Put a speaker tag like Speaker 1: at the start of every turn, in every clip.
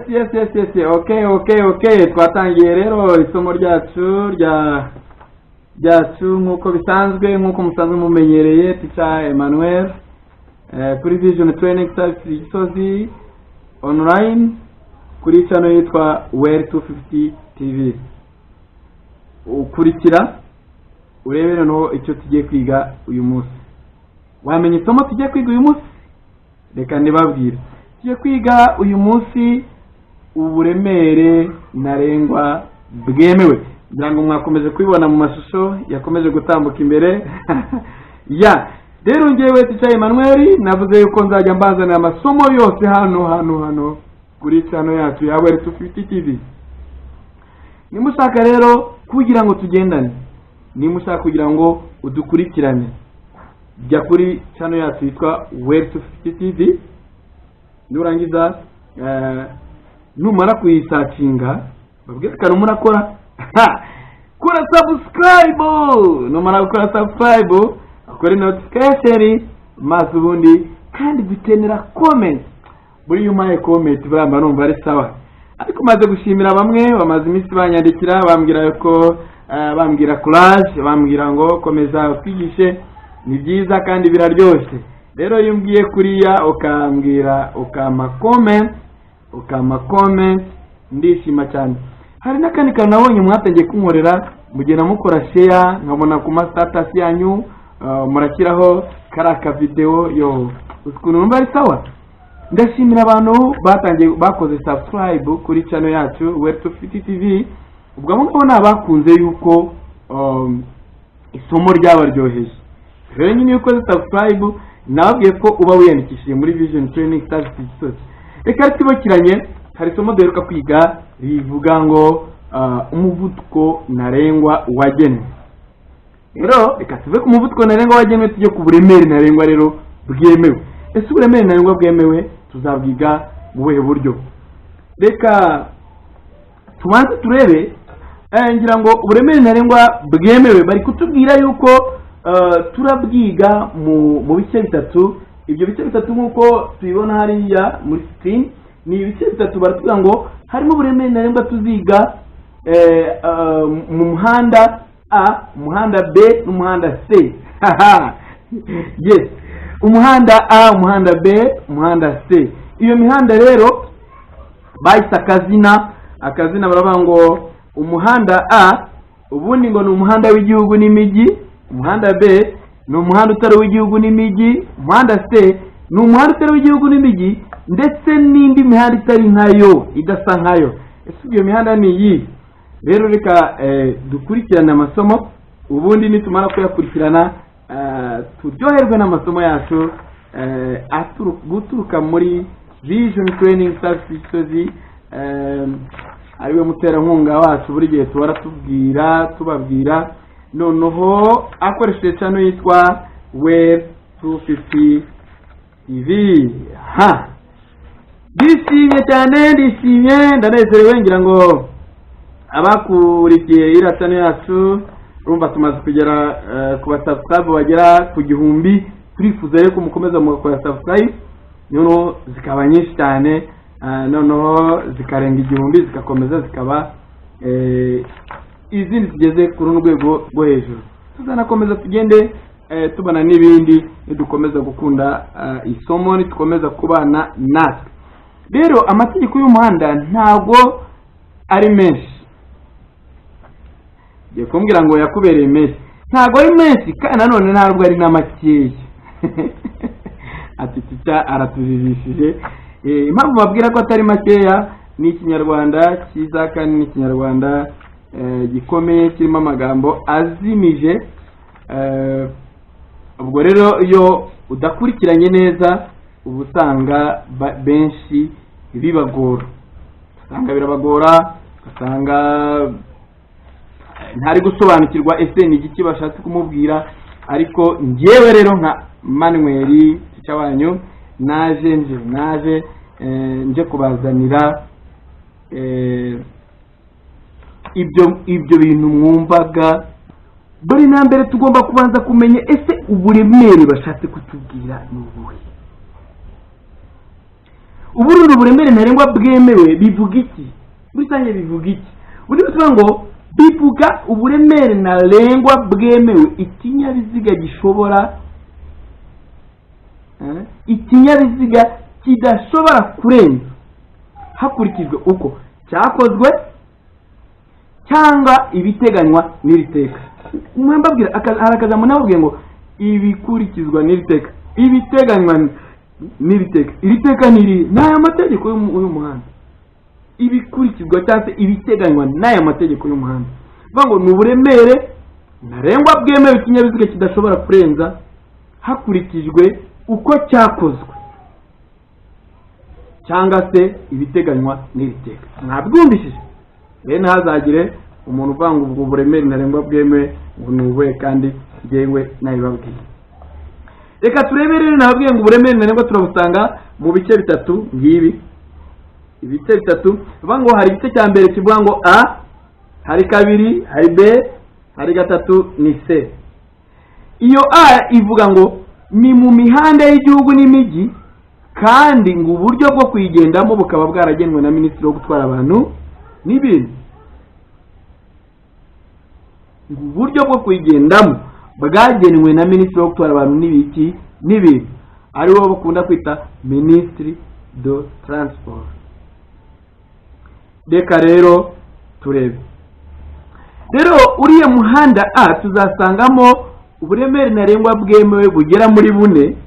Speaker 1: Yes, okay. Twatangiye rero isomo ryacu ryacu nk'uko bisanzwe, nk'uko musanzwe mumenyereye, Teacher Emmanuel kuri Vision Training Service Gisozi online, kuri channel yitwa Well 250 TV. Ukurikira urebe noneho icyo tugiye kwiga uyu munsi. Wamenya isomo tugiye kwiga uyu munsi? Reka ndibabwire. Tugiye kwiga uyu munsi uburemere ntarengwa bwemewe. Ngira ngo mwakomeje kubibona mu mashusho yakomeje gutambuka imbere ya. Rero ngewe Teacher Emmanuel navuze yuko nzajya mbazanira amasomo yose hano kuri channel yacu ya Well 250 TV. Nimushaka rero kugira ngo tugendane, nimushaka kugira ngo udukurikirane, jya kuri channel yacu yitwa Well 250 TV. Nurangiza, numara kuyisearchinga, babwire akantu murakora, kora subscribe. Numara gukora subscribe, ukore notification, maze ubundi kandi dukenera comment. Buriya umpaye comment buriya mba numva ari sawa. Ariko maze gushimira bamwe bamaze iminsi banyandikira, bambwira ko bambwira courage, bambwira ngo komeza utwigishe, ni byiza kandi biraryoshye. Rero iyo umbwiye kuriya, ukambwira, ukampa comment, ndishima cyane. Hari n'akandi kantu nabonye mwatangiye kunkorera, mugenda mukora share, nkabona ku ma status yanyu murakiraho kariya ka video. Yo, uzi ukuntu numva ari sawa? Ndashimira abantu batangiye bakoze subscribe kuri channel yacu Well 250 TV. Ubwo abo ngabo ni abakunze yuko isomo ryabaryoheje. Rero nyine iyo ukoze subscribe, nababwiye ko uba wiyandikishije muri Vision Training Service Gisozi. Reka tubakiranye. Hari isomo duheruka kwiga rivuga ngo umuvuduko ntarengwa wagenwe. Rero reka tuve ku muvuduko ntarengwa wagenwe, tujye ku buremere ntarengwa rero bwemewe. Ese uburemere ntarengwa bwemewe tuzabwiga mu buhe buryo? Reka tubanze turebe Ngira ngo uburemere ntarengwa bwemewe bari kutubwira yuko turabwiga mu bice bitatu. Ibyo bice bitatu, nk'uko tubibona hariya muri screen, ni ibice bitatu. Baratubwira ngo harimo uburemere ntarengwa tuziga mu muhanda A, umuhanda B n'umuhanda C. Yes, umuhanda A, umuhanda B, umuhanda C. Iyo mihanda rero bahise akazina, baravuga ngo umuhanda A ubundi ngo ni umuhanda w'igihugu n'imijyi, umuhanda B ni umuhanda utari uw'igihugu n'imijyi, umuhanda C ni umuhanda utari uw'igihugu n'imijyi ndetse n'indi mihanda itari nkayo, idasa nkayo. Ese iyo mihanda ni iyi? Rero reka dukurikirane amasomo, ubundi nitumara kuyakurikirana turyoherwe n'amasomo yacu guturuka muri Vision Training Service Gisozi, ariwe muterankunga wacu buri gihe tuhora tubwira, tubabwira, noneho akoresheje channel yitwa Web 250 TV. Ha, ndishimye cyane, ndishimye, ndanezerewe. Ngira ngo abakurikiye iriya channel yacu, urumva tumaze kugera ku basubscribe bagera ku 1000. Turifuza rero ko mukomeza mugakora subscribe, noneho zikaba nyinshi cyane, noneho zikarenga 1000, zigakomeza zikaba izindi zigeze ku rundi rwego rwo hejuru. Tuzanakomeza tugende tubona n'ibindi nidukomeza gukunda isomo, nitukomeza kubana natwe. Rero amategeko y'umuhanda ntabwo ari menshi. Ngiye kumbwira ngo yakubereye menshi. Ntabwo ari menshi, kandi nanone ntabwo ari na makeya. Ati teacher aratujijishije. Impamvu babwira ko atari makeya ni Ikinyarwanda cyiza kandi ni Ikinyarwanda gikomeye, kirimo amagambo azimije. Ubwo rero iyo udakurikiranye neza, uba usanga benshi bibagora, usanga birabagora, ugasanga ntari gusobanukirwa ese ni igiki bashatse kumubwira. Ariko njyewe rero nka Manuel, teacher wanyu, naje nje kubazanira ibyo bintu mwumvaga. Dore na mbere tugomba kubanza kumenya: ese uburemere bashatse kutubwira ni ubuhe? Uburundi uburemere ntarengwa bwemewe bivuga iki muri rusange? Bivuga iki? Ubundi bivuga ngo bivuga uburemere ntarengwa bwemewe ikinyabiziga gishobora, ikinyabiziga kidashobora kurenza hakurikijwe uko cyakozwe cyangwa ibiteganywa n'iri teka. Mbabwira hari akajambo nababwiye ngo ibikurikizwa n'iri teka, ibiteganywa n'iri teka. Iri teka ni iri, ni aya mategeko y'umuhanda. Ibikurikizwa cyangwa se ibiteganywa n'aya mategeko y'umuhanda, bivuga ngo ni uburemere ntarengwa bwemewe ikinyabiziga kidashobora kurenza hakurikijwe uko cyakozwe cyangwa se ibiteganywa n'iri teka. Mwabwumvishije rero, ntihazagire umuntu uvuga ngo ubwo buremere ntarengwa bwemewe ngo ni ubuhe kandi njyewe nabibabwiye. Reka turebe rero. Nababwiye ngo uburemere ntarengwa turabusanga mu bice bitatu. Ngibi ibice bitatu. Bivuga ngo hari igice cya mbere kivuga ngo A, hari kabiri, hari B, hari gatatu ni C. Iyo A ivuga ngo ni mu mihanda y'igihugu n'imijyi, kandi ngo uburyo bwo kuyigendamo bukaba bwaragenwe na minisitiri wo gutwara abantu n'ibintu. Ngo uburyo bwo kuyigendamo bwagenwe na minisitiri wo gutwara abantu n'ibiki n'ibintu, ariwo bakunda kwita ministre de transport. Reka rero turebe. Rero uriya muhanda A tuzasangamo uburemere ntarengwa bwemewe bugera muri bune,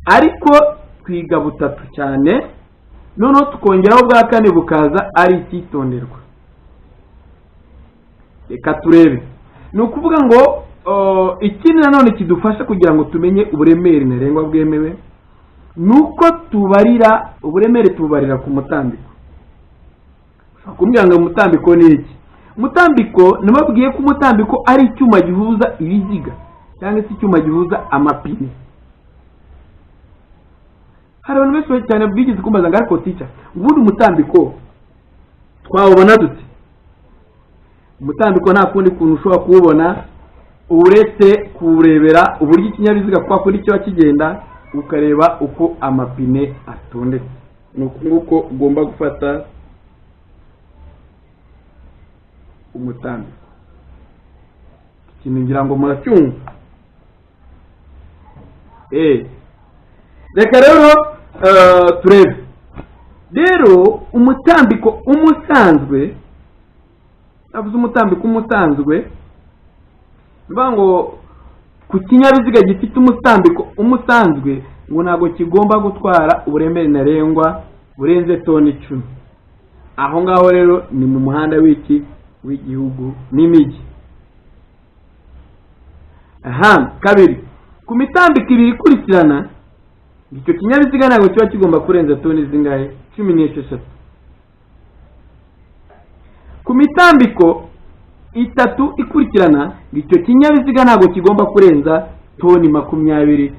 Speaker 1: ariko twiga butatu cyane, noneho tukongeraho bwa kane bukaza ari icyitonderwa. Reka turebe. Ni ukuvuga ngo ikindi nanone kidufasha kugira ngo tumenye uburemere ntarengwa bwemewe ni uko tubarira uburemere, tububarira ku mutambiko. Ushobora kumbwira ngo umutambiko ni iki? Umutambiko, nababwiye ko umutambiko ari icyuma gihuza ibiziga cyangwa se icyuma gihuza amapine. Hari abantu benshi cyane bigeze kumbaza ngo: "Ariko teacher, ubundi umutambiko twawubona dute?" Umutambiko nta kundi kuntu ushobora kuwubona uretse kuwurebera uburyo ikinyabiziga kwa kundi kiba kigenda, ukareba uko amapine atondetse. Ni uku nguko ugomba gufata umutambiko. Ikintu ngira ngo muracyumva. Reka rero turebe rero umutambiko umusanzwe. Avuze umutambiko umusanzwe, bivuga ngo ku kinyabiziga gifite umutambiko umusanzwe, ngo ntabwo kigomba gutwara uburemere ntarengwa burenze toni 10. Aho ngaho rero ni mu muhanda w'iki? W'igihugu n'imijyi. Aha kabiri, ku mitambiko ibiri ikurikirana, icyo kinyabiziga ntabwo kiba kigomba kurenza toni zingahe? 16. Ku mitambiko itatu ikurikirana, icyo kinyabiziga ntabwo kigomba kurenza toni 24.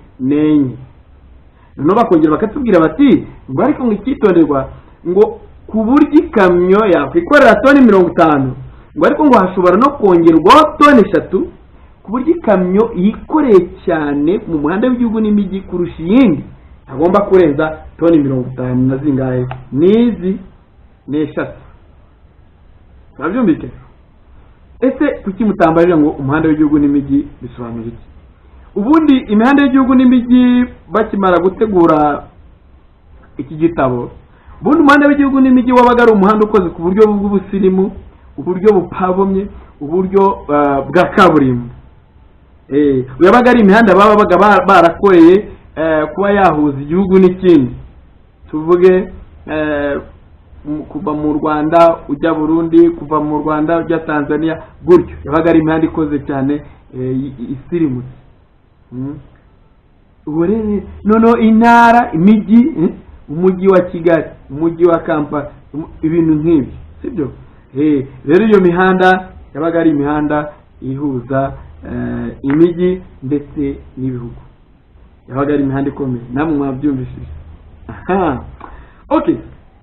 Speaker 1: Noneho bakongera bakatubwira bati ngo ariko ngo icyitonderwa, ngo ku buryo ikamyo yakwikorera toni 50, ngo ariko ngo hashobora no kongerwaho toni 3, ku buryo ikamyo yikoreye cyane mu muhanda w'igihugu n'imijyi kurusha iyindi agomba kurenza toni 50 na zingahe? N'izi n'eshatu. Turabyumvikana? Ese kuki mutambarira ngo umuhanda w'igihugu n'imijyi bisobanura iki? Ubundi imihanda y'igihugu n'imijyi, bakimara gutegura iki gitabo, ubundi umuhanda w'igihugu n'imijyi wabaga ari umuhanda ukoze ku buryo bw'ubusirimu, uburyo bupavomye, uburyo bwa kaburimbo. Yabaga ari imihanda babaga barakoreye kuba yahuza igihugu n'ikindi, tuvuge kuva mu Rwanda ujya Burundi, kuva mu Rwanda ujya Tanzania, gutyo. Yabaga ari imihanda ikoze cyane, isirimutse. Ubu rero noneho intara, imijyi, umujyi wa Kigali, umujyi wa Kampala, ibintu nk'ibyo, sibyo? Rero iyo mihanda yabaga ari imihanda ihuza imijyi ndetse n'ibihugu, yabaga ari imihanda ikomeye, namwe mwabyumvishije. Aha, okay.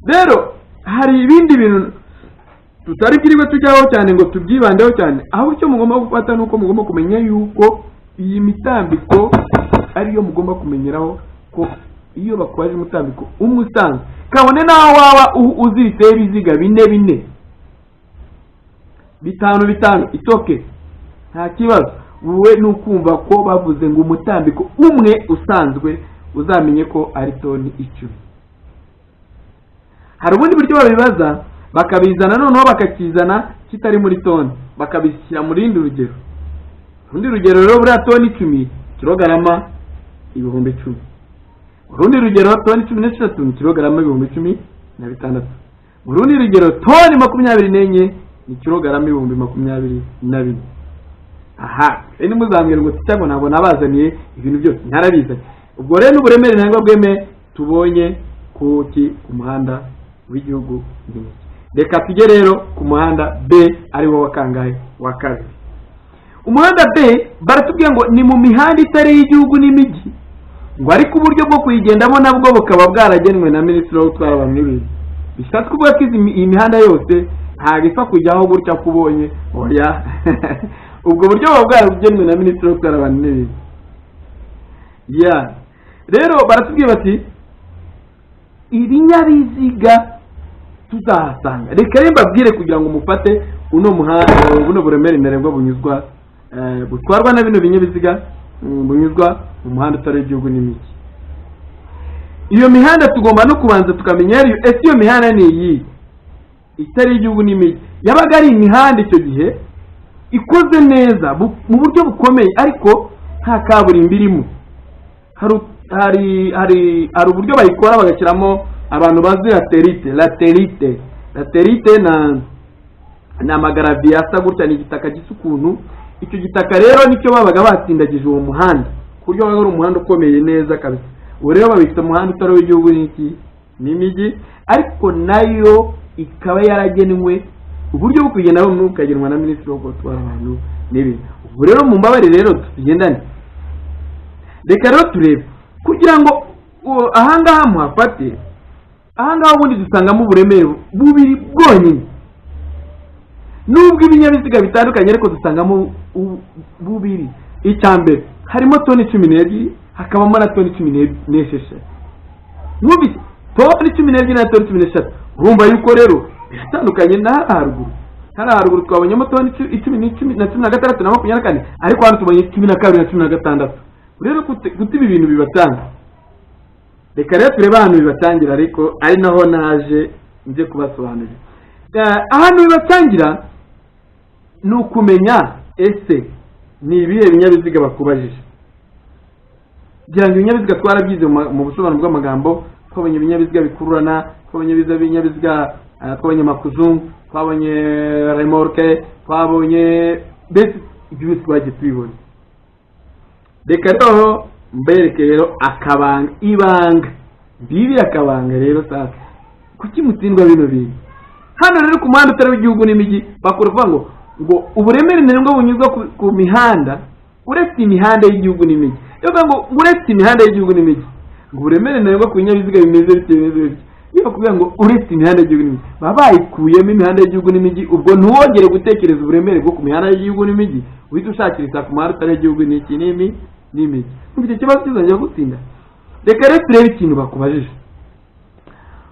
Speaker 1: Rero hari ibindi bintu tutari bwirirwe tujyaho cyane ngo tubyibandeho cyane. Ahubwo icyo mugomba gufata ni uko mugomba kumenya yuko iyi mitambiko ariyo mugomba kumenyeraho, ko iyo bakwaje umutambiko umwe usanzwe, kabone n'aho waba uziritseho ibiziga bine bine, bitanu bitanu, itoke nta kibazo. Wowe ni ukumva ko bavuze ngo umutambiko umwe usanzwe, uzamenye ko ari toni 10. Hari ubundi buryo babibaza, bakabizana noneho bakakizana kitari muri toni, bakabishyira mu rindi rugero. Urundi rugero rero, buriya toni 10, kilogarama 10,000. Urundi rugero, toni 13 ni kilogarama 16,000. Urundi rugero, toni 24 ni kilogarama 24,000. Aha rero ntimuzambwire ngo cyangwa ntabwo nabazaniye ibintu byose, ntarabizanye. Ubwo rero n'uburemere ntarengwa bweme tubonye kuki ku muhanda w'igihugu n'imijyi. Reka tujye rero ku muhanda B, ari wo wa kangahe? Wa kabiri. Umuhanda B baratubwiye ngo ni mu mihanda itari iy'igihugu n'imijyi, ngo ariko uburyo bwo kuyigendamo nabwo bukaba bwaragenwe na minisitiri wo gutwara abantu n'ibintu. Bishatse kuvuga ko iyi mihanda yose ntabwo ipfa kujyaho gutya kubonye, oya, ubwo buryo buba bwaragenwe na minisitiri wo gutwara abantu n'ibintu. Ya, rero baratubwiye bati ibinyabiziga tuzahasanga. Reka rero mbabwire kugira ngo mufate uno muhanda, buno buremere ntarengwa bunyuzwa, butwarwa na bino binyabiziga, bunyuzwa mu muhanda utari igihugu n'imijyi. Iyo mihanda tugomba no kubanza tukamenya ariyo. Ese iyo mihanda ni iyi itari igihugu n'imijyi? Yabaga ari imihanda icyo gihe ikoze neza mu buryo bukomeye, ariko nta kaburimbo irimo. Hari uburyo bayikora bagashyiramo, abantu bazi latérite, latérite ni amagravier asa gutya, ni igitaka gisa ukuntu. Icyo gitaka rero nicyo babaga batsindagije uwo muhanda, ku buryo wabaga ari umuhanda ukomeye neza kabisa. Ubu rero babita umuhanda utari uw'igihugu n'iki? N'imijyi, ariko nayo ikaba yaragenwe uburyo bwo kugendamo bukagenwa na minisitiri wo gutwara abantu n'ibintu. Ubu rero mu mbabare rero tugendane. Reka rero turebe kugira ngo ahangaha muhafate. Ahangaha ubundi dusangamo uburemere bubiri bwonyine. Nubwo ibinyabiziga bitandukanye, ariko dusangamo bubiri. Icya mbere, harimo toni 12, hakabamo na toni 16. Mwumvise? Toni 12 na toni 16. Urumva yuko rero biratandukanye na hariya haruguru. Hariya haruguru twabonyemo toni icumi n'icumi na 16 na 24, ariko hano tubonye 12 na 16. Rero gute ibi bintu bibatanga? Reka rero turebe ahantu bibatangira, ariko ari naho naje nje kubasobanurira. Ahantu bibatangira ni ukumenya ese ni ibihe binyabiziga bakubajije. Kugira ngo ibinyabiziga twarabyize mu busobanuro bw'amagambo, twabonye ibinyabiziga bikururana, twabonye ibinyabiziga, twabonye makuzungu, twabonye remorque, twabonye mbese ibyo byose twagiye tubibona. Reka rero mbereke rero akabanga, ibanga bibi, akabanga rero. Sasa kuki mutsindwa bino bintu? Hano rero ku muhanda utari w'igihugu n'imijyi, bakora kuvuga ngo uburemere ntarengwa bunyuzwa ku mihanda uretse imihanda y'igihugu n'imijyi. Iyo bavuga ngo uretse imihanda y'igihugu n'imijyi, ngo uburemere ntarengwa ku binyabiziga bimeze bityo, bimeze bityo. Iyo bakubwira ngo uretse imihanda y'igihugu n'imijyi, baba bayikuyemo imihanda y'igihugu n'imijyi. Ubwo ntiwongere gutekereza uburemere bwo ku mihanda y'igihugu n'imijyi, uhita ushakiriza ku muhanda utari w'igihugu n'iki n'imijyi. Icyo kibazo kizongera gutsinda. Reka rero turebe ikintu bakubajije.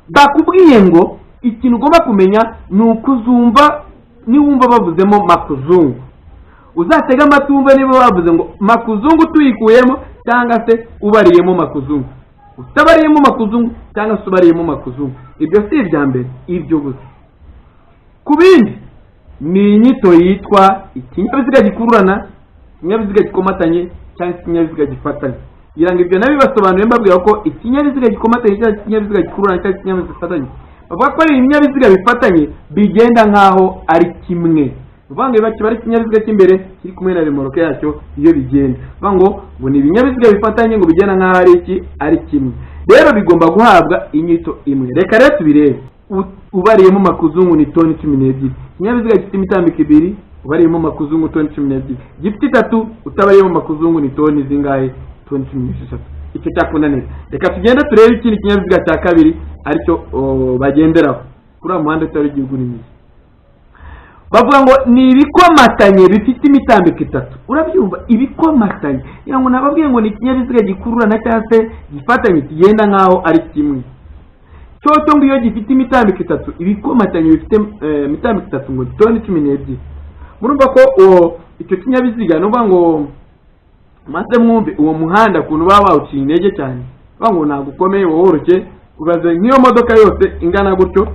Speaker 1: Bakubwiye ngo ikintu ugomba kumenya ni ukuzumva niwumva bavuzemo makuzungu, uzatega amatwi wumve niba bavuze ngo makuzungu tuyikuyemo, cyangwa se ubariyemo makuzungu, utabariyemo makuzungu, cyangwa se ubariyemo makuzungu. Ibyo si ibya mbere, ibyo gusa. Ku bindi ni inyito yitwa ikinyabiziga gikururana, ikinyabiziga gikomatanye, cyangwa se ikinyabiziga gifatanye. Kugira ngo ibyo nabibasobanuriye, mbabwira ko ikinyabiziga gikomatanye cyangwa ikinyabiziga gikururana cyangwa ikinyabiziga gifatanye, bavuga ko ari ibinyabiziga bifatanye bigenda nk'aho ari kimwe. Ni ukuvuga ngo kiba ari ikinyabiziga cy'imbere kiri kumwe na remoroke yacyo iyo bigenda. Bavuga ngo ni ibinyabiziga bifatanye, ngo bigenda nk'aho ari iki? Ari kimwe. Rero bigomba guhabwa inyito imwe. Reka rero tubirebe. Ubariyemo makuzungu ni toni 12. Ikinyabiziga gifite imitambiko ibiri, ubariyemo makuzungu, toni 12. Gifite itatu, utabariyemo makuzungu, ni toni zingahe? Toni 16. Icyo cyakunanira, reka tugende turebe ikindi kinyabiziga cya kabiri aricyo bagenderaho kuri uwo muhanda utari igihugu n'imijyi. Bavuga ngo ni ibikomatanye bifite imitambiko itatu. Urabyumva? Ibikomatanye. Ngira ngo nababwiye ngo ni ikinyabiziga gikururana cyangwa se gifatanye kigenda nk'aho ari kimwe cyo. Ngo iyo gifite imitambiko itatu, ibikomatanye bifite imitambiko itatu, ngo toni 12. Murumva ko uwo icyo kinyabiziga, ni ukuvuga ngo maze mwumve uwo muhanda ukuntu baba bawuciye intege cyane, bavuga ngo ntabwo ukomeye, woroshye. Ubaze nk'iyo modoka yose ingana gutyo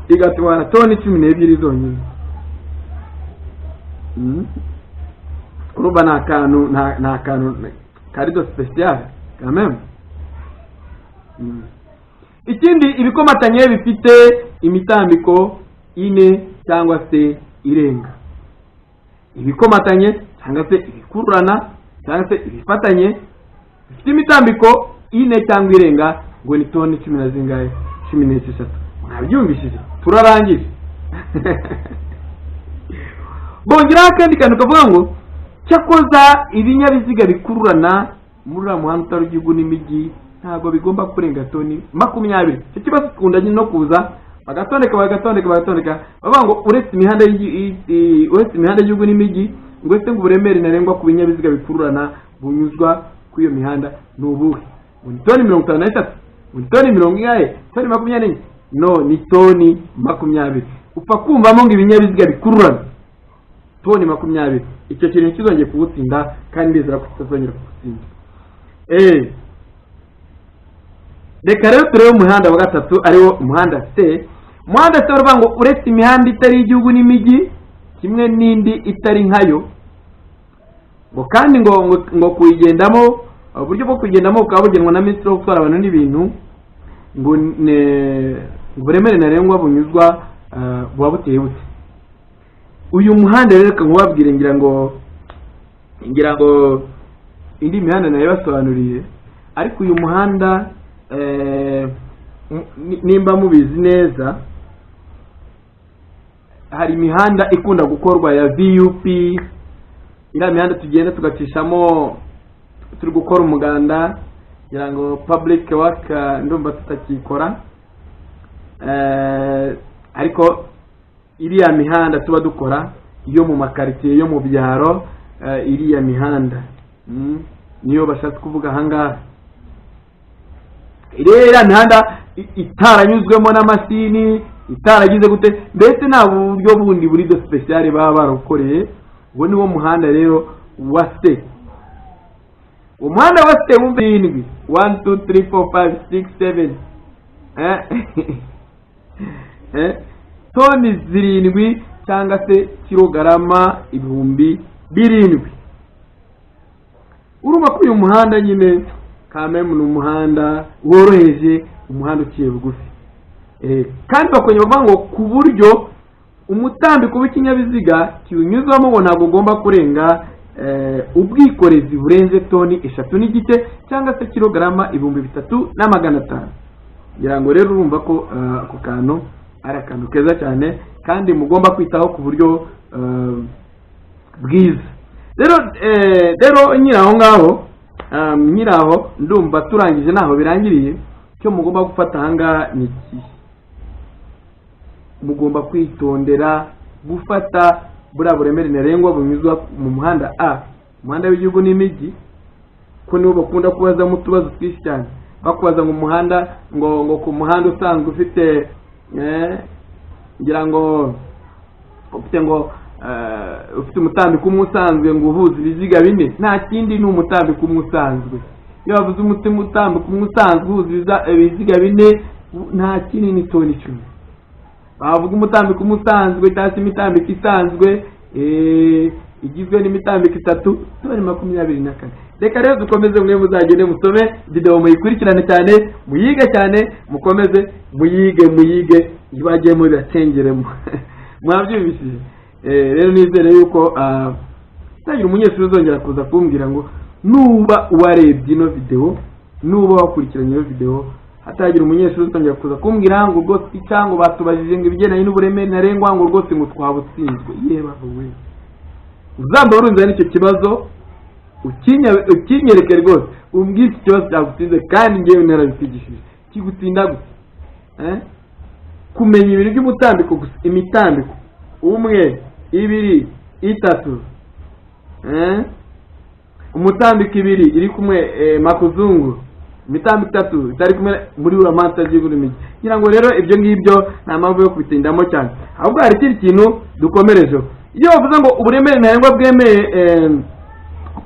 Speaker 1: igatwara toni 12 zonyine. Urumva ni akantu kari de spécial quand même. Ikindi, ibikomatanye bifite imitambiko ine cyangwa se irenga, ibikomatanye cyangwa se ibikururana cyangwa se ibifatanye bifite imitambiko ine cyangwa irenga, ngo ni toni cumi na zingahe? 16. Mwabyumvishije? Turarangije. Bongeraho akandi kantu kavuga ngo cyakoza ibinyabiziga bikururana muri uriya muhanda utari igihugu n'imijyi ntabwo bigomba kurenga toni 20. Icyo kibazo gikunda no kuza, bagatondeka, bagatondeka, bagatondeka, bavuga ngo uretse imihanda y'igihugu n'imijyi, ngo ese ngo uburemere ntarengwa ku binyabiziga bikururana bunyuzwa kuri iyo mihanda ni ubuhe? Ngo ni toni 53, ngo ni toni mirongo ingahe, toni 24? No ni toni 20. Upfa kumvamo ngo ibinyabiziga bikururana, toni 20. Icyo kintu kizongeye kugutsinda, kandi ndizera ko kitazongera kugutsinda. Reka rero turebe umuhanda wa gatatu, ariwo umuhanda C. Umuhanda C baravuga ngo uretse imihanda itari igihugu n'imijyi kimwe n'indi itari nkayo, ngo kandi ngo kuyigendamo, uburyo bwo kuyigendamo bukaba bugenwa na minisitiri wo gutwara abantu n'ibintu, ngo uburemere ntarengwa bunyuzwa buba buteye bute? Uyu muhanda rero reka nkubabwire. Ngira ngo indi mihanda nayo basobanuriye, ariko uyu muhanda, nimba mubizi neza, hari imihanda ikunda gukorwa ya VUP, iriya mihanda tugenda tugacishamo turi gukora umuganda. Ngira ngo public work ndumva tutakikora, ariko Iriya mihanda tuba dukora yo mu makaritsiye, yo mu byaro, iriya mihanda niyo bashatse kuvuga ahangaha. Iriya mihanda itaranyuzwemo n'amashini, itaragize gute, mbese nta buryo bundi buri de spécial baba barakoreye. Uwo ni wo muhanda rero wa C. Umuhanda wa C wumve irindwi: 1, 2, 3, 4, 5, 6, 7, toni 7 cyangwa se kilogarama 7000. Urumva ko uyu muhanda nyine kamemu ni umuhanda woroheje, umuhanda uciye bugufi. Kandi bakongera bavuga ngo ku buryo umutambiko w'ikinyabiziga kiwunyuzwamo ngo ntabwo ugomba kurenga ubwikorezi burenze toni 3.5 cyangwa se kilogarama 3500. Ngira ngo rero urumva ko ako kantu ari akantu keza cyane kandi mugomba kwitaho ku buryo bwiza. Rero nyiri aho ngaho, nyiri aho ndumva turangije, ntaho birangiriye. Icyo mugomba gufata aha ngaha ni iki? Mugomba kwitondera gufata buriya buremere ntarengwa bunyuzwa mu muhanda A, umuhanda w'igihugu n'imijyi, ko nibo bakunda kubazamo utubazo twinshi cyane. Bakubaza ngo umuhanda ngo ku muhanda usanzwe ufite, ngira ngo ufite ngo ufite umutambiko umwe usanzwe ngo uhuza ibiziga bine, nta kindi ni umutambiko umwe usanzwe. Iyo bavuze umutima utambika umwe usanzwe uhuza ibiziga bine, nta kindi ni toni 10. Bavuga umutambiko umwe usanzwe cyangwa se imitambiko isanzwe igizwe n'imitambiko itatu, toni 24. Reka rero dukomeze. Mwe muzagende musome videwo, muyikurikirane cyane, muyige cyane, mukomeze muyige, muyige ibagiyemo, bibacengeremo. Mwabyumvishije? Rero nizere yuko ntagira umunyeshuri uzongera kuza kumbwira ngo nuba warebye ino videwo, nuba wakurikiranye ino videwo, hatagira umunyeshuri uzongera kuza kumbwira ngo rwose cyangwa batubajije ngo ibigendanye n'uburemere ntarengwa, ngo rwose ngo twabutsinzwe. Yewe we, uzamba urunze n'icyo kibazo, ukinyereke rwose, umbwire iki kibazo cyagutsinze kandi ngewe narabikwigishije. Kigutsinda gusa kumenya ibintu by'umutambiko gusa, imitambiko umwe, ibiri, itatu, umutambiko ibiri iri kumwe, makuzungu, imitambiko itatu itari kumwe muri uriya muhanda y'igihugu n'imijyi. Ngira ngo rero ibyo ngibyo nta mpamvu yo kubitindamo cyane, ahubwo hari ikindi kintu dukomerejeho. Iyo bavuze ngo uburemere ntarengwa bwemeye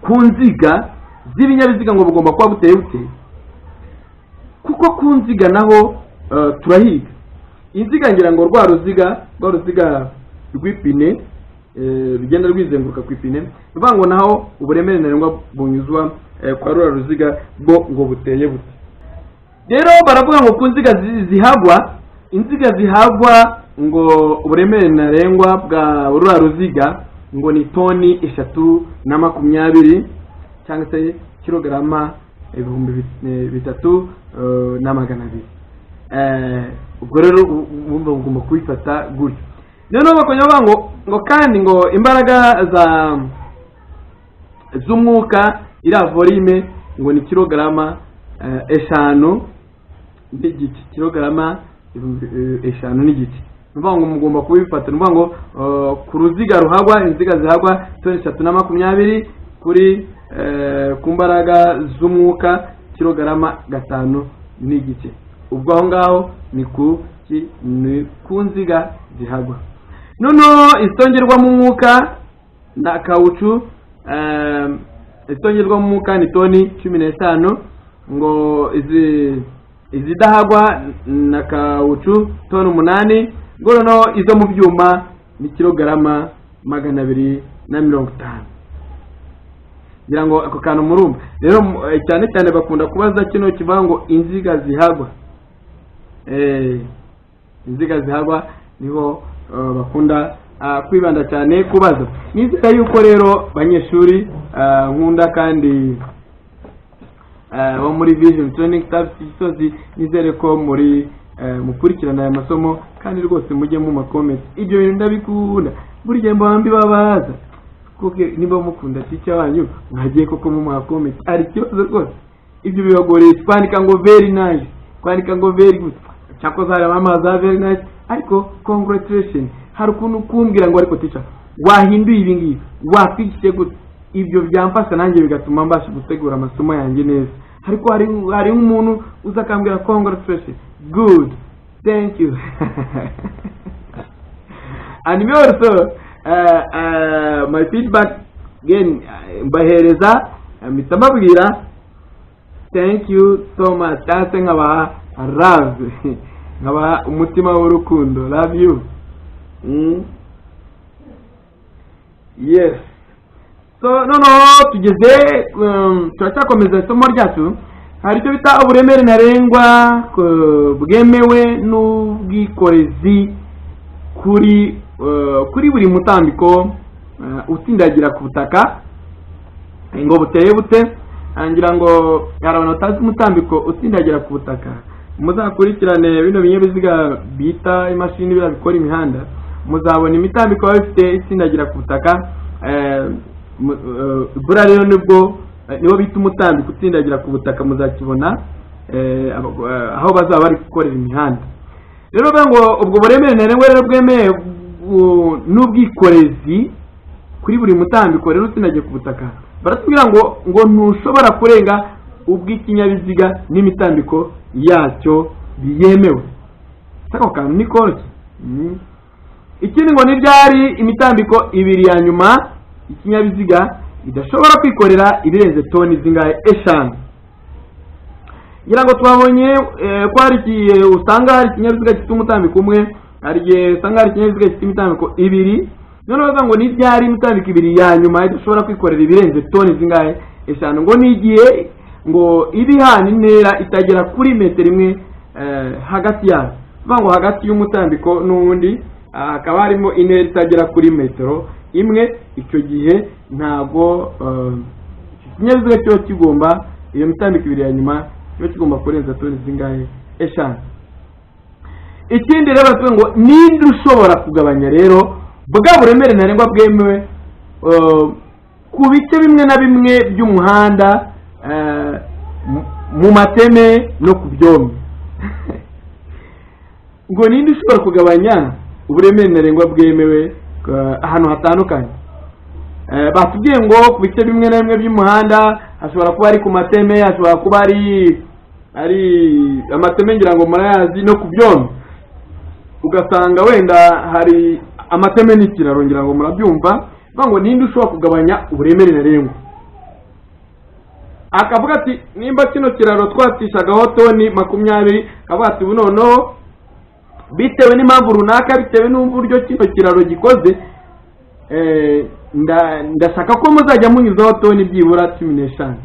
Speaker 1: ku nziga z'ibinyabiziga ngo bugomba kuba buteye buteye, kuko ku nziga naho turahiga inziga, ngira ngo rwa ruziga rw'ipine, rugenda rwizenguruka ku ipine. Ni ukuvuga ngo naho uburemere ntarengwa bunyuzwa kwa ruriya ruziga bwo ngo buteye bute? Rero baravuga ngo ku nziga zihagwa, inziga zihagwa, ngo uburemere ntarengwa bwa ruriya ruziga ngo ni toni 3.20 cyangwa se kilogarama 3200. Ubwo rero wumva ugomba kubifata gutyo. Noneho bakongera bavuga ngo kandi ngo imbaraga za z'umwuka, iriya volume, ngo ni kilogarama 5.5, kilogarama 5.5. Ni ukuvuga ngo mugomba kubifata, ni ukuvuga ngo ku ruziga ruhagwa, inziga zihagwa, toni 3.20, kuri ku mbaraga z'umwuka kilogarama 5.5. Ubwo aho ngaho ni ku nziga zihagwa. Noneho izitongerwamo umwuka na kawucu, izitongerwamo umwuka ni toni 15, ngo izi izidahagwa na kawucu toni 8, ngo noneho izo mu byuma ni kilogarama 250. Ngira ngo ako kantu murumva. Rero cyane cyane bakunda kubaza kino kivuga ngo inziga zihagwa. Inziga zihagwa niho bakunda kwibanda cyane kubaza. Nizera yuko rero banyeshuri nkunda kandi bo muri Vision Training Service Gisozi, nizere ko muri mukurikirana aya masomo kandi rwose mujye mu ma comments. Ibyo bintu ndabikunda, buri gihe mbaba mbibabaza, kuko niba mukunda teacher wanyu, mwagiye koko mu comment. Hari ikibazo rwose? Ibyo bibagoreye kwandika ngo "very nice", kwandika ngo "very good"? Cyakoze hari amazi ya very nice, ariko congratulation. Hari ukuntu kumbwira ngo: "Ariko teacher, wahinduye ibi ngibi, watwigishije gute?" Ibyo byamfasha nanjye, bigatuma mbasha gutegura amasomo yanjye neza. Ariko hari nk'umuntu uza akambwira: "Congratulation, good, thank you." And me also, my feedback again, mbahereza, mpita mbabwira "Thank you so much", cyangwa se nkabaha love, nkabaha umutima w'urukundo, love you. Yes, so noneho tugeze, turacyakomeza isomo ryacu. Hari icyo bita uburemere ntarengwa bwemewe n'ubwikorezi kuri buri mutambiko utsindagira ku butaka, ngo buteye bute? Ngira ngo hari abantu batazi umutambiko utsindagira ku butaka. Muzakurikirane bino binyabiziga bita imashini, biriya bikora imihanda, muzabona imitambiko biba bifite itsindagira ku butaka. Buriya rero nibwo niwo bita umutambiko utsindagira ku butaka. Muzakibona aho bazaba bari gukorera imihanda. Rero bavuga ngo ubwo buremere ntarengwa rero bwemewe n'ubwikorezi kuri buri mutambiko rero utsindagiye ku butaka, baratubwira ngo ntushobora kurenga ubw'ikinyabiziga n'imitambiko yacyo biyemewe. Ako kantu ni koroshye. Ikindi ngo ni ryari imitambiko ibiri ya nyuma ikinyabiziga idashobora kwikorera ibirenze toni zingahe? 5. Ngira ngo twabonye ko hari igihe usanga hari ikinyabiziga gifite umutambiko umwe, hari igihe usanga hari ikinyabiziga gifite imitambiko ibiri. Noneho bavuga ngo ni ryari imitambiko ibiri ya nyuma idashobora kwikorera ibirenze toni zingahe? 5. Ngo ni igihe ngo iba ihana intera itagera kuri metero 1 hagati yayo. Bivuga ngo hagati y'umutambiko n'uwundi hakaba harimo intera itagera kuri metero 1. Icyo gihe ntabwo ikinyabiziga kiba kigomba, iyo mitambiko ibiri ya nyuma kiba kigomba kurenza toni zingahe? 5. Ikindi rero batuvuga ngo ninde ushobora kugabanya rero bwa buremere ntarengwa bwemewe ku bice bimwe na bimwe by'umuhanda, mu mateme no ku byombe? Ngo ninde ushobora kugabanya uburemere ntarengwa bwemewe ahantu hatandukanye? Batubwiye ngo ku bice bimwe na bimwe by'umuhanda, hashobora kuba ari ku mateme, hashobora kuba ari amateme, ngira ngo murayazi, no ku byombe. Ugasanga wenda hari amateme n'ikiraro, ngira ngo murabyumva. Bavuga ngo ninde ushobora kugabanya uburemere ntarengwa? Akavuga ati: "Nimba kino kiraro twatishagaho toni 20," akavuga ati: "Ubu noneho bitewe n'impamvu runaka, bitewe n'uburyo kino kiraro gikoze, ndashaka ko muzajya munyuzaho toni byibura 15."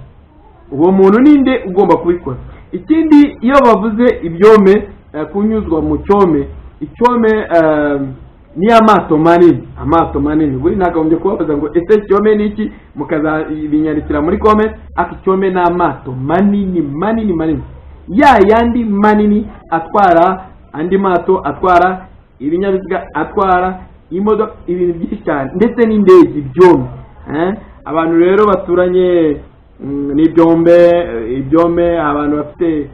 Speaker 1: Uwo muntu ninde ugomba kubikora? Ikindi, iyo bavuze ibyome, kunyuzwa mu cyome, icyome ni amato manini, amato manini. Buri nakagombye kubabaza ngo: "Ese icyome ni iki?" Mukazabinyandikira muri comment. Ariko icyome ni amato manini, manini, manini, ya yandi manini atwara andi mato, atwara ibinyabiziga, atwara imodoka, ibintu byinshi cyane, ndetse n'indege. Ibyome, eh? Abantu rero baturanye n'ibyombe, ibyome, abantu bafite,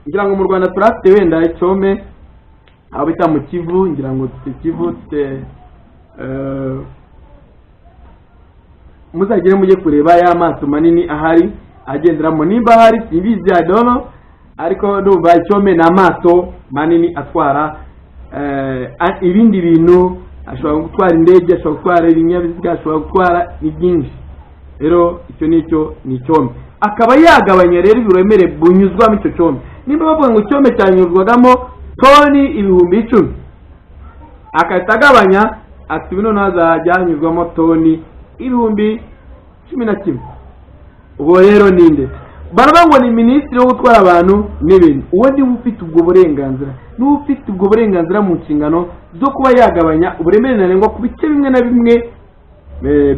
Speaker 1: ngira ngo mu Rwanda turafite wenda icyome aho bita mu Kivu. Ngira ngo dufite Kivu, dufite, muzagere mujye kureba ya mato manini ahari agenderamo, nimba ahari simbizi, I don't know. Ariko ndumva icyome ni amato manini atwara ibindi bintu, ashobora gutwara indege, ashobora gutwara ibinyabiziga, ashobora gutwara ni byinshi. Rero icyo ni cyo ni icyome. Akaba yagabanya rero uburemere bunyuzwamo icyo cyome. Nimba bavuga ngo icyome cyanyuzwagamo toni 10,000, agahita agabanya ati: "Ubu noneho hazajya hanyuzwamo toni 11,000." Ubwo rero ninde? Baravuga ngo ni minisitiri wo gutwara abantu n'ibintu. Uwo niwe ufite ubwo burenganzira, niwe ufite ubwo burenganzira mu nshingano zo kuba yagabanya uburemere ntarengwa ku bice bimwe na bimwe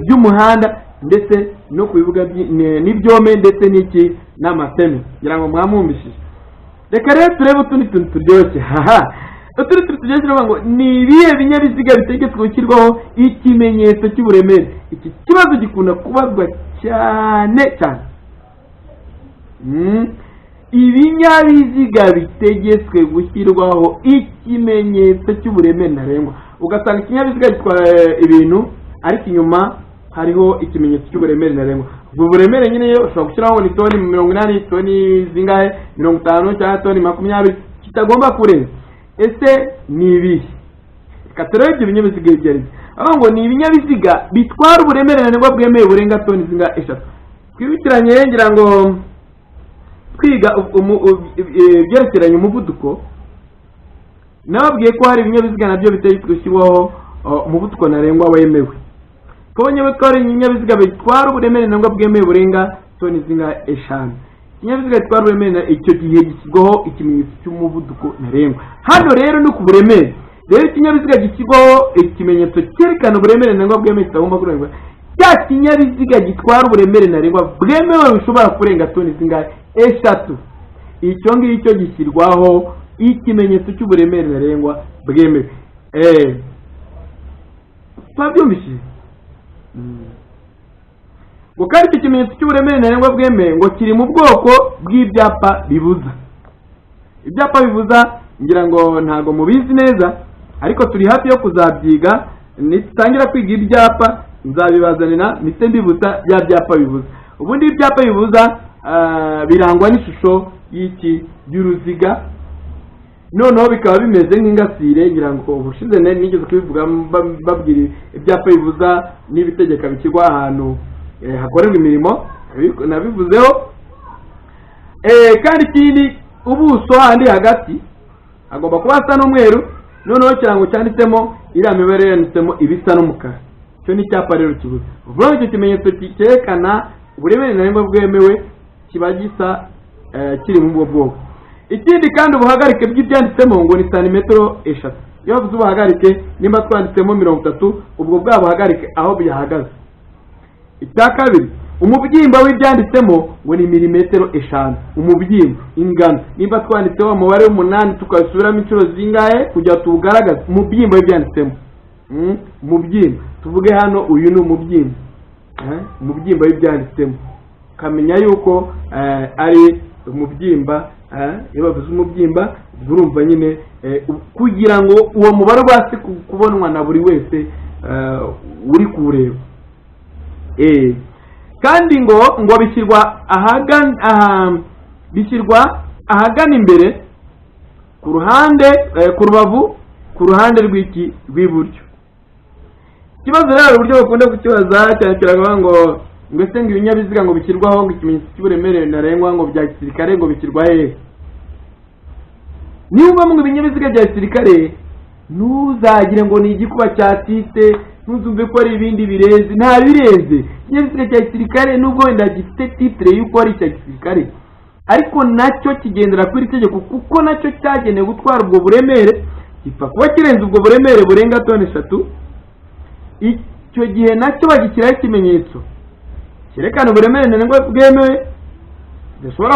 Speaker 1: by'umuhanda, ndetse no ku bibuga n'ibyome, ndetse n'iki, n'amateme. Ngira ngo mwamwumvishije. Reka rero turebe utundi tuntu turyoshye. Haha, utundi tuntu turyoshye, turavuga ngo ni ibihe binyabiziga bitegetswe gushyirwaho ikimenyetso cy'uburemere? Iki kibazo gikunda kubazwa cyane cyane. Ibinyabiziga bitegetswe gushyirwaho ikimenyetso cy'uburemere ntarengwa. Ugasanga ikinyabiziga gitwara ibintu, ariko inyuma hariho ikimenyetso cy'uburemere ntarengwa. Ubwo buremere nyine ushobora gushyiraho ni toni 80, toni zingahe, 50 cyangwa toni 20, kitagomba kurenza. Ese ni ibihe? Reka turebe ibyo binyabiziga ibyo ari byo. Aho ngo ni ibinyabiziga bitwara uburemere ntarengwa bwemewe burenga toni zingahe? 3. Twibukiranye, ngira ngo twiga ibyerekeranye umuvuduko, nababwiye ko hari ibinyabiziga nabyo bitegetswe gushyirwaho umuvuduko ntarengwa wemewe. Tubonye ko hari ibinyabiziga bitwara uburemere ntarengwa bwemewe burenga toni zingahe? 5. Ikinyabiziga gitwara uburemere, icyo gihe gishyirwaho ikimenyetso cy'umuvuduko ntarengwa. Hano rero ni ku buremere. Rero ikinyabiziga gishyirwaho ikimenyetso cyerekana uburemere ntarengwa bwemewe kitagomba kurenga, cya kinyabiziga gitwara uburemere ntarengwa bwemewe bushobora kurenga toni zingahe? 3. Icyo ngicyo gishyirwaho ikimenyetso cy'uburemere ntarengwa bwemewe. Twabyumvishije ngo kandi icyo kimenyetso cy'uburemere ntarengwa bwemewe ngo kiri mu bwoko bw'ibyapa bibuza. Ibyapa bibuza, ngira ngo ntabwo mubizi neza, ariko turi hafi yo kuzabyiga. Nitutangira kwiga ibyapa nzabibazanira, mpite mbibutsa bya byapa bibuza. Ubundi ibyapa bibuza birangwa n'ishusho y'iki? Y'uruziga, noneho bikaba bimeze nk'ingasire. Ngira ngo ubushize nigeze kubivuga, mbabwira ibyapa bibuza n'ibitegeka bishyirwa ahantu hakorerwa imirimo, nabivuzeho. Kandi ikindi, ubuso handi hagati hagomba kuba hasa n'umweru, noneho ikirango cyanditsemo iriya mibare yanditsemo ibisa n'umukara. Icyo ni icyapa rero kibuza. Uvuga ngo icyo kimenyetso cyerekana uburemere ntarengwa bwemewe kiba gisa kiri muri ubwo bwoko. Ikindi kandi, ubuhagarike bw'ibyanditsemo ngo ni santimetero 3. Iyo bavuze ubuhagarike, nimba twanditsemo 30, ubwo bwa buhagarike aho bihagaze. Icya kabiri, umubyimba w'ibyanditsemo ngo ni milimetero 5. Umubyimba, ingano, nimba twanditseho umubare w'8, tukabisubiramo inshuro zingahe kugira ngo tuwugaragaze umubyimba w'ibyanditsemo. Umubyimba, tuvuge hano uyu ni umubyimba, umubyimba w'ibyanditsemo, ukamenya yuko ari umubyimba. Iyo bavuze umubyimba, ubwo urumva nyine kugira ngo uwo mubare ubashe kubonwa na buri wese uri kuwureba. Kandi ngo bishyirwa ahagana aha, bishyirwa ahagana imbere ku ruhande, ku rubavu, ku ruhande rw'iki? Rw'iburyo. Ikibazo rero, uburyo bakunda kukibaza cyane, kiravuga ngo ese ngo ibinyabiziga ngo bishyirwaho ngo ikimenyetso cy'uburemere ntarengwa ngo bya gisirikare ngo bishyirwa hehe? Niba ngo ibinyabiziga bya gisirikare, ntuzagire ngo ni igikuba cyacitse, ntuzumve ko ari ibindi birenze. Nta birenze. Ikinyabiziga cya gisirikare, nubwo wenda gifite titre y'uko ari icya gisirikare, ariko nacyo kigendera kuri iri tegeko, kuko nacyo cyagenewe gutwara ubwo buremere. Gipfa kuba kirenze ubwo buremere burenga toni 3, icyo gihe nacyo bagishyiraho ikimenyetso cyerekana uburemere ntarengwa bwemewe kidashobora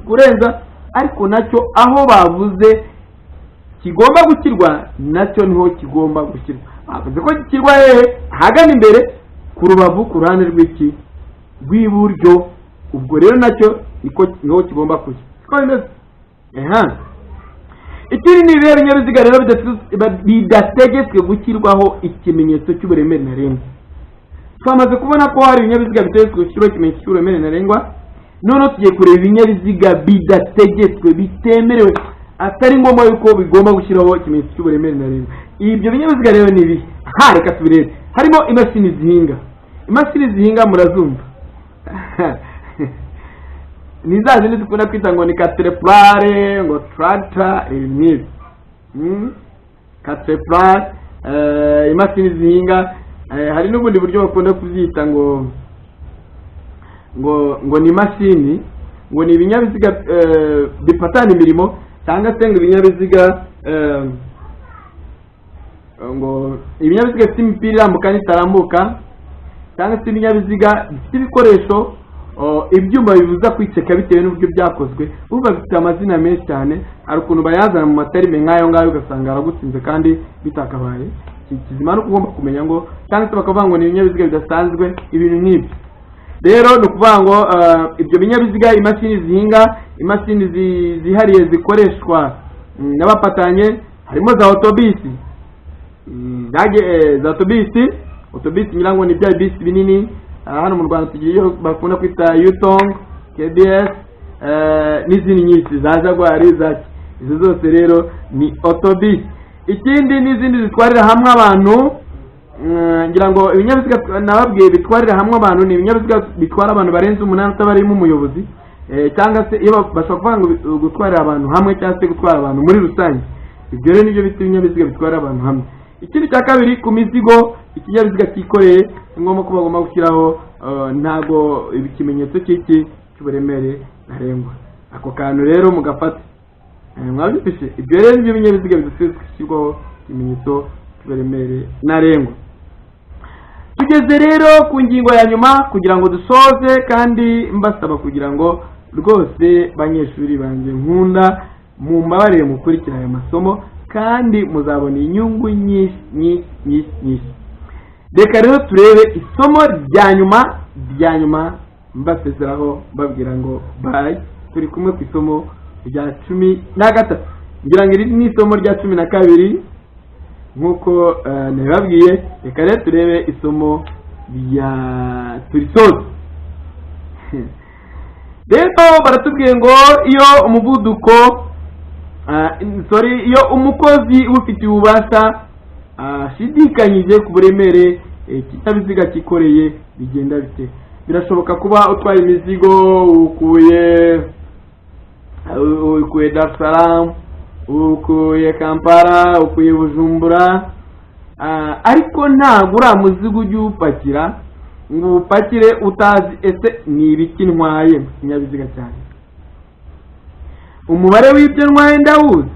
Speaker 1: kurenza. Ariko nacyo aho bavuze kigomba gushyirwa, nacyo niho kigomba gushyirwa. Bavuze ko gishyirwa hehe? Ahagana imbere ku rubavu, ku ruhande rw'iki? Rw'iburyo. Ubwo rero nacyo niko niho kigomba kujya, siko bimeze? Eha, ikindi ni ibihe binyabiziga rero bidategetswe gushyirwaho ikimenyetso cy'uburemere ntarengwa? Twamaze kubona ko hari ibinyabiziga bitegetswe gushyirwaho ikimenyetso cy'uburemere ntarengwa. Noneho tugiye kureba ibinyabiziga bidategetswe, bitemerewe, atari ngombwa yuko bigomba gushyiraho ikimenyetso cy'uburemere ntarengwa. Ibyo binyabiziga rero ni ibihe? Ha, reka tubirebe. Harimo imashini zihinga. Imashini zihinga murazumva, ni za zindi zikunda kwita ngo ni Caterpillar, ngo tractor, ibi n'ibi. Caterpillar, imashini zihinga. Hari n'ubundi buryo bakunda kubyita ngo ni imashini, ngo ni ibinyabiziga bifatana imirimo, cyangwa se ngo ibinyabiziga ngo ibinyabiziga bifite imipira irambuka n'itarambuka, cyangwa se ibinyabiziga bifite ibikoresho, ibyuma bibuza kwiceka bitewe n'uburyo byakozwe. Urumva bifite amazina menshi cyane. Hari ukuntu bayazana mu ma termes nk'ayo ngayo, ugasanga aragutsinze kandi bitakabaye. Kizima ni uko ugomba kumenya ngo, cyangwa se bakavuga ngo ni ibinyabiziga bidasanzwe, ibintu nk'ibyo. Rero ni ukuvuga ngo ibyo binyabiziga, imashini zihinga. Imashini zihariye zikoreshwa n'abapatanye, harimo za otobisi. Za otobisi. Otobisi ngira ngo ni bya bisi binini. Hano mu Rwanda tugira iyo bakunda kwita Yutong, KBS, n'izindi nyinshi za Jaguar, za izo zose rero ni otobisi. Ikindi, n'izindi zitwarira hamwe abantu. Ngira ngo ibinyabiziga nababwiye bitwarira hamwe abantu ni ibinyabiziga bitwara abantu barenze umunani utabarimo umuyobozi, cyangwa se iyo bashobora kuvuga ngo gutwarira abantu hamwe cyangwa se gutwara abantu muri rusange. Ibyo rero nibyo bita ibinyabiziga bitwara abantu hamwe. Ikindi cya kabiri, ku mizigo ikinyabiziga cyikoreye, ni ngombwa ko bagomba gushyiraho ntago ikimenyetso cy'iki cy'uburemere ntarengwa. Ako kantu rero mugafata. Mwabyumvise? Ibyo rero nibyo binyabiziga bidakwiye gushyirwaho ikimenyetso cy'uburemere ntarengwa. Tugeze rero ku ngingo ya nyuma kugira ngo dusoze, kandi mbasaba kugira ngo rwose, banyeshuri banjye nkunda, mumbabarire mukurikira aya masomo, kandi muzabona inyungu nyinshi nyinshi nyinshi nyinshi. Reka rero turebe isomo rya nyuma rya nyuma, mbasezeraho mbabwira ngo bye. Turi kumwe ku isomo rya 13. Ngira ngo iri ni isomo rya 12 nk'uko nabibabwiye. Reka rero turebe isomo rya turisoze. Rero baratubwiye ngo iyo umuvuduko, sorry, iyo umukozi ubifitiye ububasha ashidikanyije ku buremere ikinyabiziga cyikoreye, bigenda bite? Birashoboka kuba utwaye imizigo, ukuye Dar es Salaam, ukuye Kampala, ukuye Bujumbura, ariko ntabwo uriya muzigo ujya uwupakira ngo uwupakire utazi ese ni ibiki ntwaye mu kinyabiziga cyanjye, umubare w'ibyo ntwaye ndawuzi.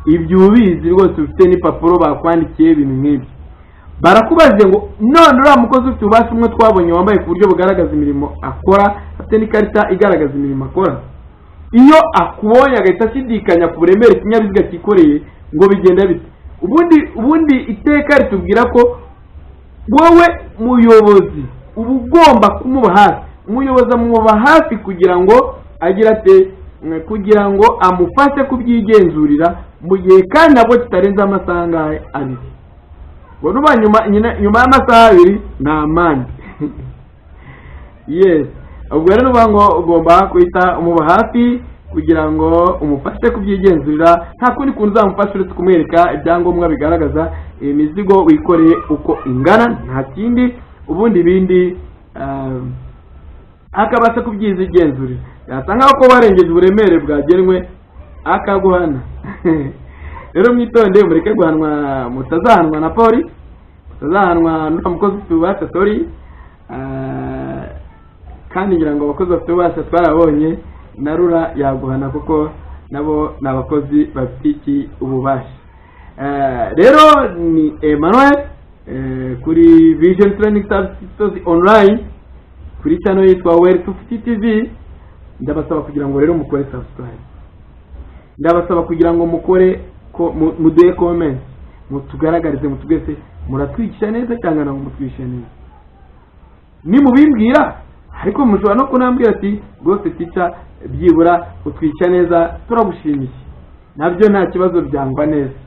Speaker 1: Ibyo ubizi rwose, ufite n'ipapuro bakwandikiye, ibintu nk'ibyo. Barakubaze ngo none uriya mukozi ufite ububasha, umwe twabonye wambaye ku buryo bugaragaza imirimo akora, afite n'ikarita igaragaza imirimo akora, iyo akubonye agahita ashidikanya ku buremere ikinyabiziga cyikoreye, ngo bigenda bite? Ubundi iteka ritubwira ko wowe muyobozi uba ugomba kumuba hafi. Umuyobozi amuba hafi kugira ngo agira ate? Kugira ngo amufashe kubyigenzurira mu gihe kandi nabwo kitarenze amasaha angahe? 2. Ngo nuba nyuma y'amasaha 2 ni amande. Yes, ubwo rero nuvuga ngo ugomba guhita umuba hafi kugira ngo umufashe kubyigenzurira. Nta kundi kuntu uzamufasha uretse kumwereka ibyangombwa bigaragaza imizigo wikoreye uko ingana, nta kindi. Ubundi ibindi akabasha kubyigenzurira, yasanga ko warengeje uburemere bwagenwe akaguhana. Rero mwitonde, mureke guhanwa, mutazahanwa na polisi, mutazahanwa n'uriya mukozi ufite ububasha, sorry. Kandi ngira ngo abakozi bafite ububasha twarabonye, na RURA yaguhana kuko nabo ni abakozi bafite iki? Ububasha. Rero ni Emmanuel kuri Vision Training Services online, kuri channel yitwa Well 250 TV. Ndabasaba kugira ngo rero mukore subscribe, ndabasaba kugira ngo mukore ko muduhe comment, mutugaragarize, mutubwese muratwigisha neza cyangwa ntabwo mutwigisha neza. Nimubimbwira, ariko mushobora no kunambwira ati rwose teacher, byibura utwica neza, turagushimiye, nabyo nta kibazo, byangwa neza.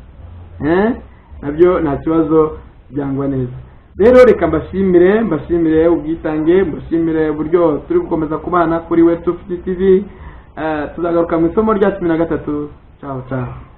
Speaker 1: Nabyo nta kibazo, byangwa neza. Rero reka mbashimire ubwitange, mbashimire uburyo turi gukomeza kubana kuri We 250 TV. Tuzagaruka mu isomo rya 13. Ciao ciao.